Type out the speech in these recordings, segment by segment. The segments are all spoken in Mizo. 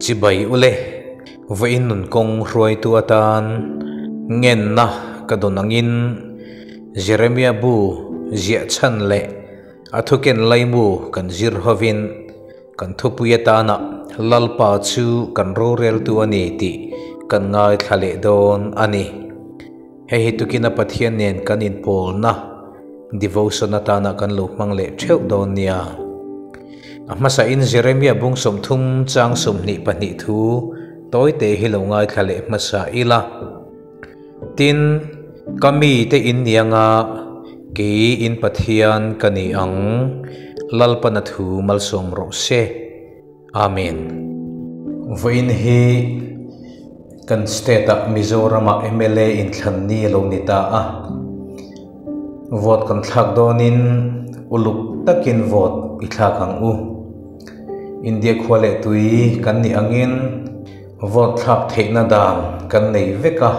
Chibai ule, vawiin nun kawng hruaitu atan ngenna ka dawn angin Jeremia bu ziah chhan leh a thuken laimu kan zir hovin kan thupui atana Lalpa chu kan roreltu a ni tih kan ngaithla leh dawn a ni. Hei hi tukina Pathian nen kan inpawlna devotion atana kan lo hmang leh theuh dawn nia. A hmasain Jeremia bung 30 chang 22 thu tawite hi lo ngaithla leh hmasa ila. Tin, ka mite in nianga kei in Pathian ka ni ang, Lalpan a thu malsawm rawh se. Amen. Vawiin hi kan state ah Mizoram ah mla inthlan ni a lo ni ta a, vote kan thlak dawnin uluk takin vote i thlak ang u. India khua leh tui kan nih angin vote thlak theihna dan kan nei vek a,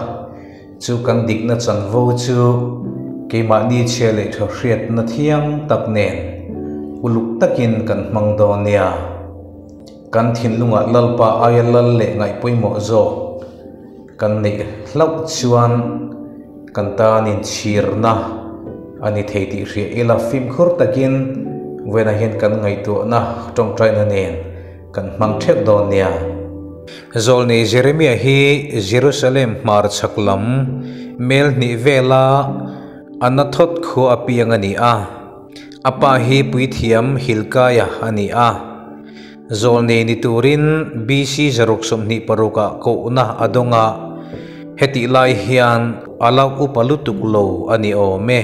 chu kan dikna chanvo chu keimahni chhia leh tha hriatna thiang tak nen uluk takin kan hmang dawn nia. Kan thinlungah Lalpa aia lal leh ngaih pawimawh zawk kan neih hlauh chuan kan tan inchhirna a ni thei tih hria ila fimkhur takin vawiinah hian kan ngaihtuahna tawngtaina nen kan hmang theuh dawn nia. Zawlnei Jeremia hi Jerusalem hmar chhak lam mel hnih vela Anathot khua a piang a ni a. A pa hi puithiam Hilkaia a ni a. Zawlnei ni turin BC 626 ah kohna a dawng a, hetih lai hian a lo upa lutuk lo a ni awm e.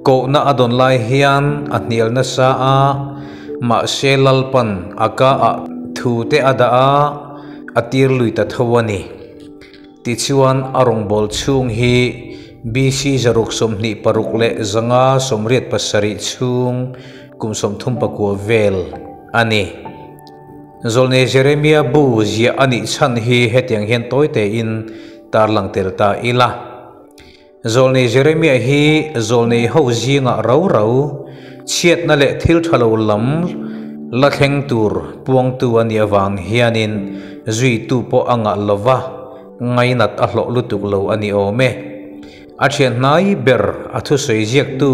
Kohna a dawn lai hian a hnial nasa a, mahse Lalpan a ka ah thu te a dah a, a tir lui ta tho a ni. Tichuan a rawngbâwl chhung hi BC 626 leh 587 chhung kum 39 vel a ni. Zawlnei Jeremia bu ziah a nih chhan hi hetiang hian tawi tein tarlang tel ta ila. Zawlnei Jeremia hi zawlnei ho zingah rau rau chhiatna leh thil tha lo lam la thleng tur puangtu a nih avang hianin zuitu pawh a ngah lo va, ngainat a hlawh lutuk lo a ni awm e. A thian hnai ber a thusawi ziaktu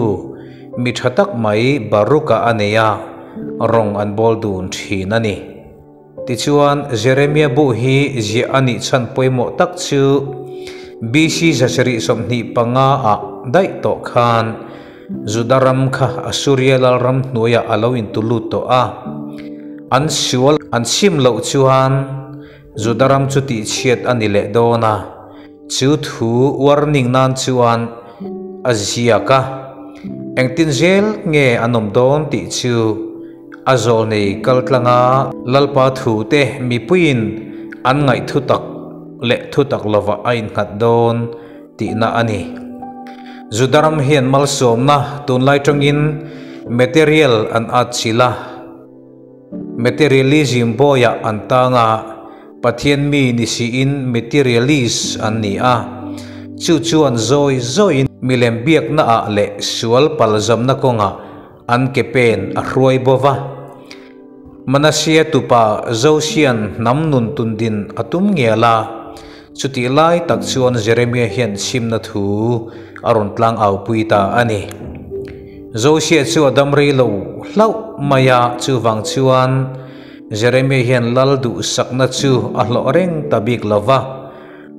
mi tha tak mai Baruka a nei a, rawng an bawl dun thin a ni. Tichuan, Jeremia bu hi ziah a nih chhan pawimawh tak chu BC 725 ah daih tawh khan Juda ram kha Assuria lalram hnuaiah a lo intulut tawh a. An sual an chim loh chuan Juda ram chu tihchhiat a ni leh dawn a, chu thu warning nan chuan a ziak a. Engtin zel nge an awm dawn tih chu A zawlnei kaltlanga Lalpa thute mipuiin an ngaih thutak leh thutak lovah a innghat dawn tihna a ni. Juda ram hian malsawmna tunlai tangin material an atchilh a, materialism bawiah an tang a, Pathian mi ni siin materialist an ni a, chu chuan zawi zawiin milem biaknaah leh sual palzamna kawngah An ke pen a hruai bo va. Manasia tupa Josian hnam nun tundin a tum ngial a, chutih lai tak chuan Jeremia hian chhimna thu a rawn tlang au pui ta a ni. Josia chu a dam rei lo hlauh mai a, chuvang chuan Jeremia hian lal duhsakna chu a hlawh reng ta bik lo va.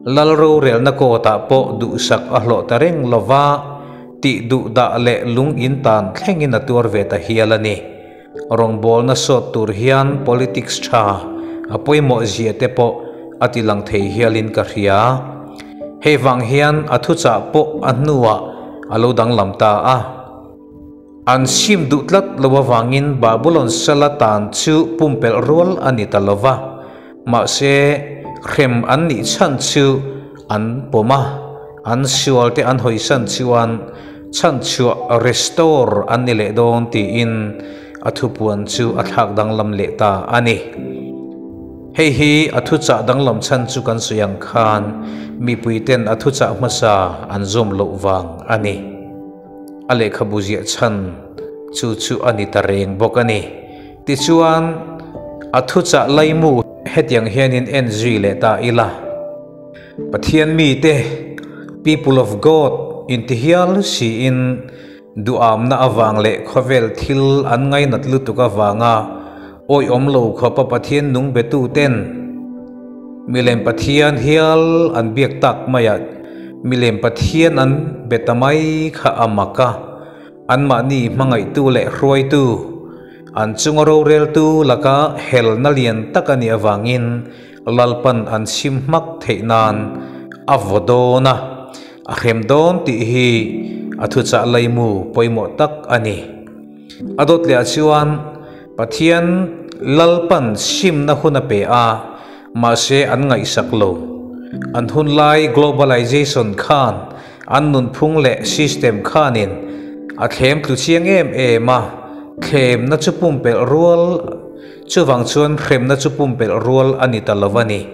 Lal rorelna kawtah pawh duhsak a hlawh ta reng lo va, tih duh dah leh lung in tan thlengin a tuar ve ta hial a ni. Rawngbawlna sawt tur hian politics tha a pawimawh zia te pawh a ti lang thei hialin ka hria. Hei vang hian a thuchah pawh a hnuah a lo danglam ta a. An sim duh tlat lo avangin Babulon sala tan chu pumpelh rual a ni ta lo va, mahse hrem an nih chhan chu an pawm a, an sualte an hawisan chuan chhanchhuah, restore, an ni leh dawn tiin a thupuan chu a thlak danglam leh ta a ni. Hei hi a thuchah danglam chhan chu kan sawi ang khan mipuiten a thuchah hmasa an zawm loh vang a ni. A lehkhabu ziah chhan chu chu a ni ta reng bawk a ni. Tichuan, a thuchah laimu hetiang hianin en zui leh ta ila. Pathian mite, people of God, inti hial siin duhamna avang leh khawvel thil an ngainat lutuk avanga awihawm lo khawpa Pathian nung betuten milem Pathian hial an biak tak maiah milem Pathian an be ta mai kha a mak a. Anmahni hmangaihtu leh hruaitu, an chunga roreltu laka helna lian tak a nih avangin Lalpan an chhim hmak theih nan a vaw dawn a, a hrem dawn tih hi a thuchah laimu pawimawh tak a ni. A dawt leh ah chuan Pathian Lalpan chhimna hun a pe a, mahse an ngaihsak lo. An hunlai globalization khan An nunphung leh system khanin a thlem tlu chiang em em a, thlemna chu pumpelh rual chuvang chuan hremna chu pumpelh rual a ni ta lo a ni.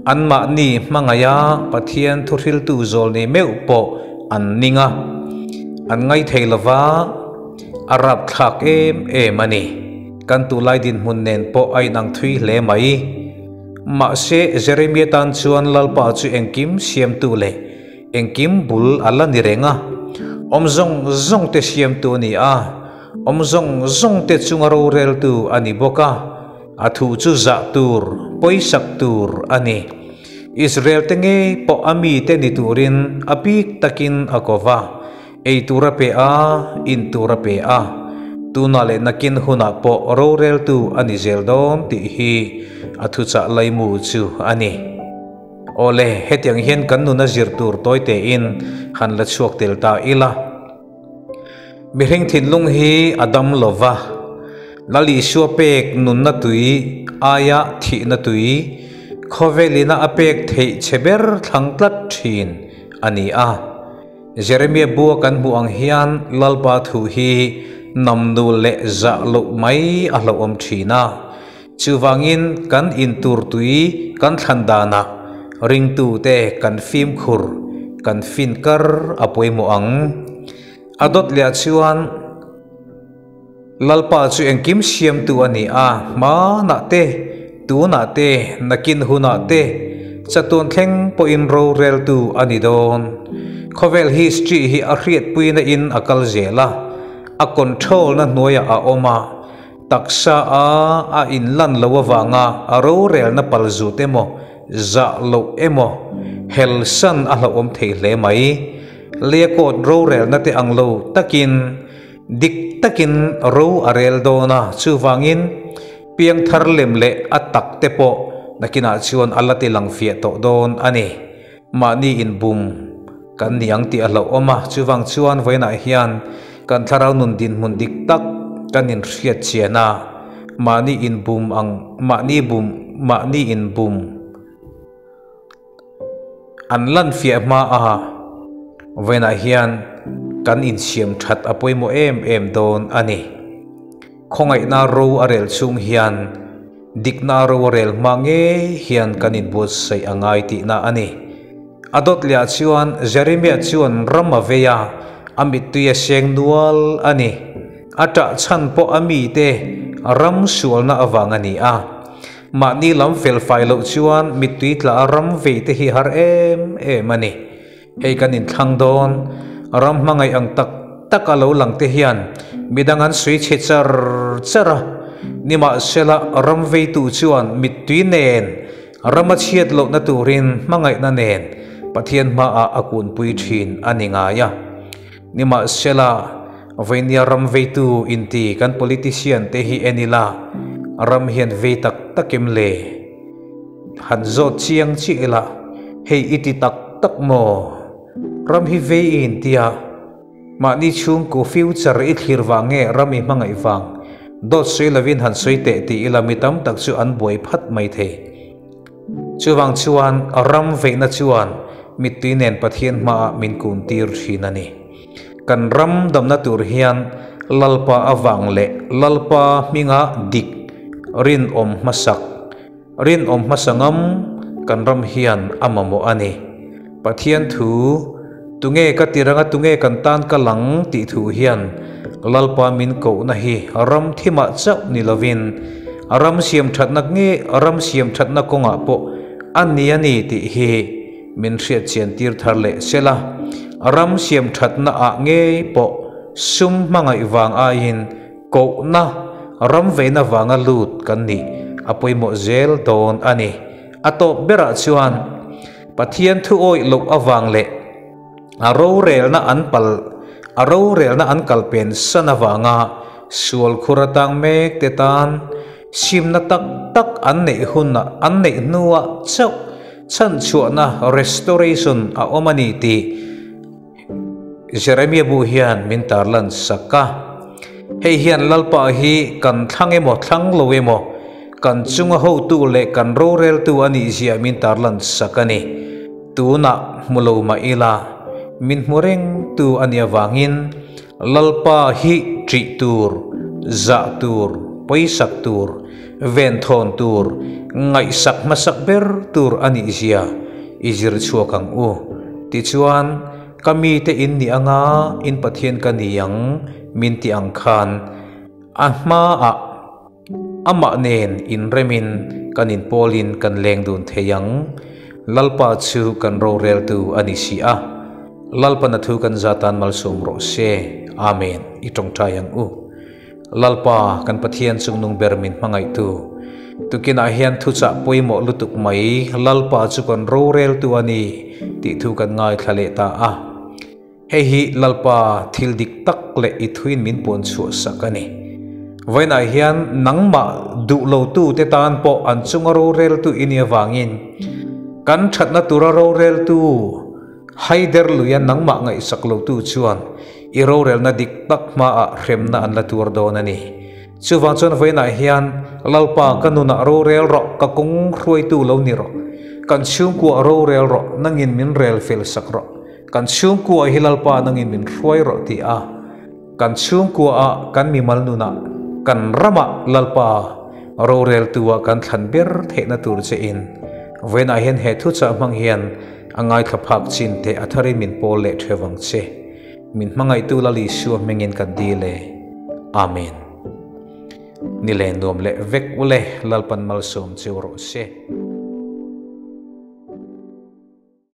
Anmahni hmangaiha Pathian thuhriltu zawl nei meuh pawh an ning a, an ngaithei lo va, a rapthlak em em a ni. Kan tunlai dinhmun nen pawh a inang thui hle mai. Mahse, Jeremia tan chuan Lalpa chu engkim siamtu leh Engkim bul a la ni reng a, awm zawng zawng te siamtu a ni a, awm zawng zawng te chunga roreltu a ni bawk a, a thu chu zah tur, pawisak tur a ni. Israel te ngei pawh a mite ni turin a bik takin a ko va, ei tur a pe a, in tur a pe a, tunah leh nakin hunah pawh roreltu a ni zel dawn tih hi a thuchah laimu chu a ni. Awle, hetiang hian kan nuna zir tur tawi tein han la chhuak tel ta ila. Mihring thinlung hi a dam lo va, Lal Isua pek nunna tui aia thihna tui, khawvelina a pek theih chhe ber thlang tlat thin a ni a. Jeremia bua kan hmuh ang hian Lalpa thu hi namnul leh zah loh mai a hlauhawm thin a. Chuvangin kan intur tui kan thlan danah ringtute kan fimkhur, kan fin kar a pawimawh ang. A dawt leh ah chuan Lalpa chu engkim siamtu a ni a, hmanah te, tunah te, nakin hunah te, chatuan thleng pawhin roreltu a ni dawn. Khawvel history hi a hriatpuina in a kal zel a, a control na hnuaiah a awm a, Taksa a a inlan lo avanga a rorelna pal zut emaw, zah loh emaw, hel san a hlauhawm thei hle mai. Leakawt rorelna te ang lo takin, dik takin ro a rel dawn a, chuvangin piangthar lem leh a tak te pawh nakinah chuan a la ti lang fiah tawh dawn a ni. Mahni inbum kan ni ang tih a hlauhawm a, chuvang chuan vawiinah hian kan thlarau nun dinhmun dik tak kan inhriat chian a, mahni inbum ang mahni bum mahni inbum an lan fiah hma a, vawiinah hian kan insiam that a pawimawh em em dawn a ni. Khawngaihna ro a rel chhung hian dikna ro a rel hma ngei hian kan inbuatsaih a ngai tihna a ni. A dawt lehah chuan Jeremiah chuan ram a vei a, a mittui a seng nual a ni. A ṭah chhan pawh a mite ram sualna avang a ni a. Mahni lam felfai loh chuan mittui tla a ram vei te hi har em em a ni. Hei kan inthlang dawn, ram hmangaih ang tak tak a lo lang te hian midang an sui chhe char char a, nimahsela ram veitu chuan mittui nen ram a chhiat lohna turin hmangaihna nen Pathian hmaah a kunpui thin a ni ngai a. Nimahsela vawinia ram veitu inti kan politician te hi en ila ram hian vei tak takim le? Han zawt chiang chiah ila, hei i ti tak tak maw? Ram hi vei i intia, mahni chhungkaw future i thlir vang nge ram i hmangaih vang? Dawt sawi lovin han sawi teh ti ila mi tam tak chu an buai phat mai thei. Chuvang chuan ram veihna chuan mittui nen Pathian hmaah min kun tir thin a ni. Kan ram damna tur hian Lalpa avang leh Lalpa hminga dik rinawm hmasak, Rinawm hmasa ngam kan ram hian a mamawh a ni. Pathian thu, Tunge ka tir anga tunge kan tan ka lang tih thu hian Lalpa min kohna hi ram thimah chauh ni lovin Ram siam thatna nge ram siam thatna kawngah pawh a ni a ni tih hi min hriat chian tir thar leh sela. Ram siam thatna ah ngei pawh sum hmangaih vang aiin kohna ram veina vanga lut kan nih a pawimawh zel dawn a ni. A tawp berah chuan Pathian thu awih loh avang leh a rorelna an pal a rorelna an kal pen san avanga sual khur atang mek te tan simna tak tak an neih hunah an neih hnuah chauh chhanchhuahna restoration a awm a ni tih Jeremia bu hian min tarlan sak a. Hei hian Lalpa hi kan thlang emaw thlang lo emaw kan chunga hotu leh kan roreltu a nih zia min tarlan sak a ni. Tunah hmu lo mah ila min hmu rengtu a nih avangin Lalpa hi ṭih tur, zah tur, pawisak tur, venthawn tur, ngaihsak hmasak ber tur a nih zia i zir chhuak ang u. Tichuan, ka mite in nih anga in Pathian ka ni ang min ti ang khan a hmaah amah nen inremin kan inpawlin kan leng dun thei ang. Lalpa chu kan roreltu a ni si a. Lalpan a thu kan zatan malsawm rawh se. Amen. I tawngtai ang u. Lalpa, kan Pathian chungnung ber min hmangaihtu. Tukinah hian thuchah pawimawh lutuk mai, Lalpa chu kan roreltu a ni tih thu kan ngaithla leh ta a. Hei hi Lalpa thil dik tak leh i thuin min puan chhuah sak a ni. Vawiinah hian nangmah duh lotute tan pawh an chunga roreltu i nih avangin kan thatna tura roreltu Haider luia nangmah ngaihsak lotu chuan i rorelna dik tak hmaah hremna an la tuar dawn a ni. Chuvang chuan vawiinah hian Lalpa ka nunah rorel rawh, ka kawng hruaitu lo ni rawh. Kan chhungkuah rorel rawh, nangin min rel fel sak rawh. Kan chhungkuah hi Lalpa nangin min hruai rawh ti a, kan chhungkuaah, kan mimal nunah, kan ramah Lalpa roreltua kan thlan ber theihna tur che in vawiinah hian he thuchah hmang hian A ngaithla phak chin teh a tharin min pawl leh theuh ang che. Min hmangaihtu Lal Isua hmingin kan dil e. Amen. Ni leh nuam leh vek ule Lalpan malsawm cheu rawh se.